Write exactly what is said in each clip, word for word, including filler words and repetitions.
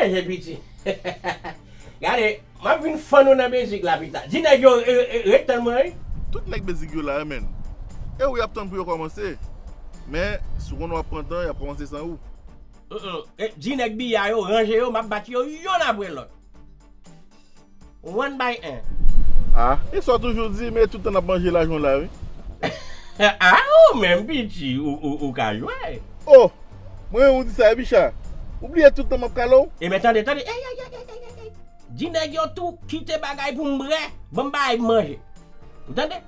Manje piti. Gade, m ap vin fann ou nan Bezik la pita. Di nèg yo, e, e, ret tann mwen, wi. Tout nèg Bezik yo la, wi, menn. E wi, y ap tann pou yo kòmanse. Men, si w konnen w ap pran tan, y ap kòmanse san ou. Mm, mm. E, di nèg biya yo, ranje yo, m ap bat yo yonn apre lòt. One by one. Ah, e sa w toujou di, men tout tan n ap manje lajan w la, wi. Ah, ou menm piti, ou, ou, ou ka jwe. Oh, mwen menm ou di sa, wi, Bicha. Ou bliye tout tan m ap kale w? E men tande, tande. Ey, ey, ey, ey, ey, ey. Di nèg yo tou kite bagay pou m bwè. Ban m bay manje. Ou tande?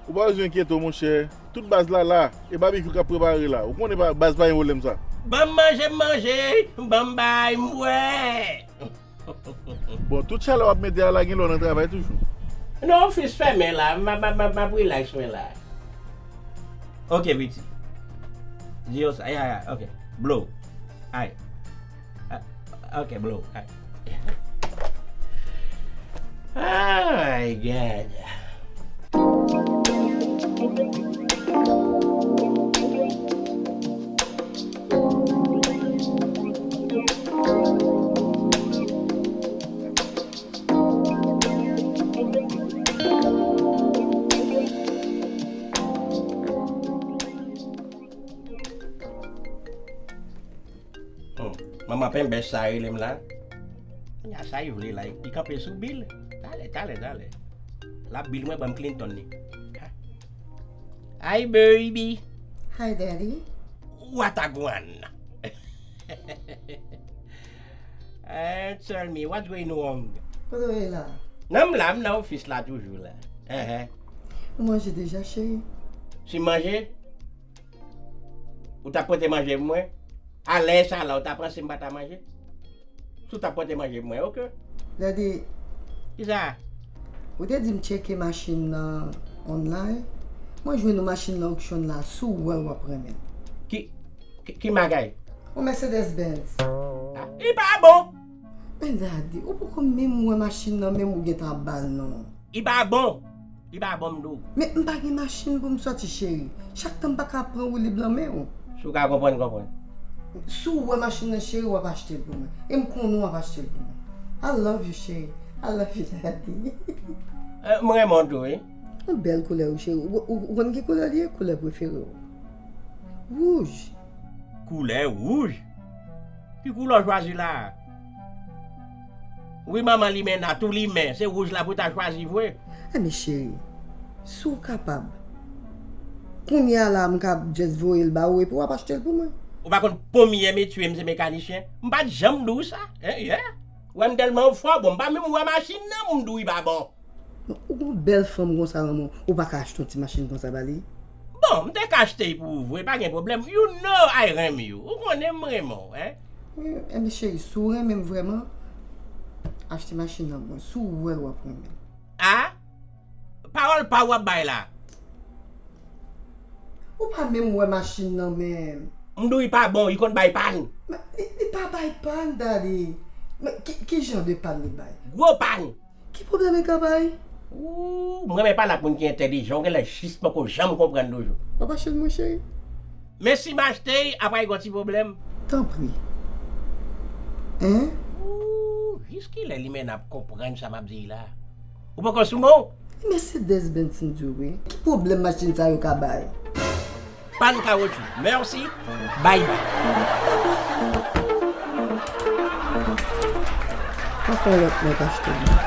Ou pa bezwen enkyete w, monchè. Tout baz la la. E babikyou k ap prepare la. Ou konnen pa, baz pa gen pwoblèm sa. Ban m manje, m manje. Ban m bay, m bwè. Bon, tout chalè w ap mete a la, gen lè w nan travay toujou. Non, ofis fèmen la. M, m, m, m, m ap relax mwen la. Ok, piti. Di yo sa. Ya, ya, ok. Blow. Ay. Ah, ok, blow. Ay. Ay, gad. Hmm. Manman penbèch sa rele m la. Kounya sa y vle la, y kanpe sou Bill. Talè, talè, talè. L ap Bill mwen ban m Clinton li. Hi, baby. Hi, daddy. Watagwan. Eh, tell me, what's going on? Kote w ye la? Non, m la, m nan ofis la toujou la. Ehe. Ou manje deja, cheri? Si m manje? Ou t ap pote manje pou mwen? A lè sa la, ou ta panse m pa ta manje? Si w t ap pote manje pou mwen, ok. Daddy. Kisa? Ou te di m tcheke machin nan online. Mwen jwenn yon machin nan auction la, si w wè l, w ap renmen l. Ki, ki, ki magay? Yon Mercedes Benz. Ah, li pa bon! Men daddy, ou poko menm wè machin nan, menm ou gentan ap ba l non. Li pa bon. Li pa bon, m di w. Men m pa gen machin pou m sòti, cheri. Chak tan m pa ka pran woulib nan men w. Si w ka konprann, konprann. Si w wè machin nan, cheri, w ap achte l pou mwen. E m konnen w ap achte l pou mwen. I love you, cheri. I love you, daddy. Eh, m renmen w tou, wi. Yon bèl koulè, wi, cheri. Ou, ou, ou konn ki koulè li ye? Koulè prefere w. Wouj. Koulè wouj? Ki koulè w chwazi la a? Wi, manman Limena, tou limen, se wouj la pou w ta chwazi vre. Enben cheri, si w kapab, kounye a la a m ka just voye l ba ou epi w ap achte l pou mwen. Ou pa konn konbyen metye m se mekanisyen? M pa t janm di w sa? Hein, yeah. Ou wè m tèlman fò, bon, m pa menm wè machin nan, m di w li pa bon. Non, ou gon bèl fanm konsa nan men w, ou pa ka achte yon ti machin konsa ba li? Bon, m te ka achte l pou ou vre, pa gen pwoblèm. You know I renmen you. Ou konnen m renmen w, hein? Wi, enben cheri, si w renmen m vrèman, achte machin nan pou mwen. Si w wè l, w ap renmen l. A? Pawòl pa w w ap bay la. Ou pa menm wè machin nan menm. M di w li pa bon, li konn bay pàn. Men, li, li pa bay pàn, daddy. Men, ki, ki jan de pàn li bay? Gwo pàn. Ki pwoblèm li ka bay? Ooh, m renmen pale ak moun ki entèlijan, ou genlè jis poko janm konprann toujou. W ap achte l mwen, cheri? Men si m achte l, apa li gon ti pwoblèm? Tanpri. Hein? Ooh, jiskilè Limena ap konprann sa m ap di l la? Ou poko sou mo w? Mercedes Benz m di w wi. Ki pwoblèm machin sa yo ka bay? Pàn kawotchou. Mèsi. Bay bay. Pa fè yon lòt nèg achte l non.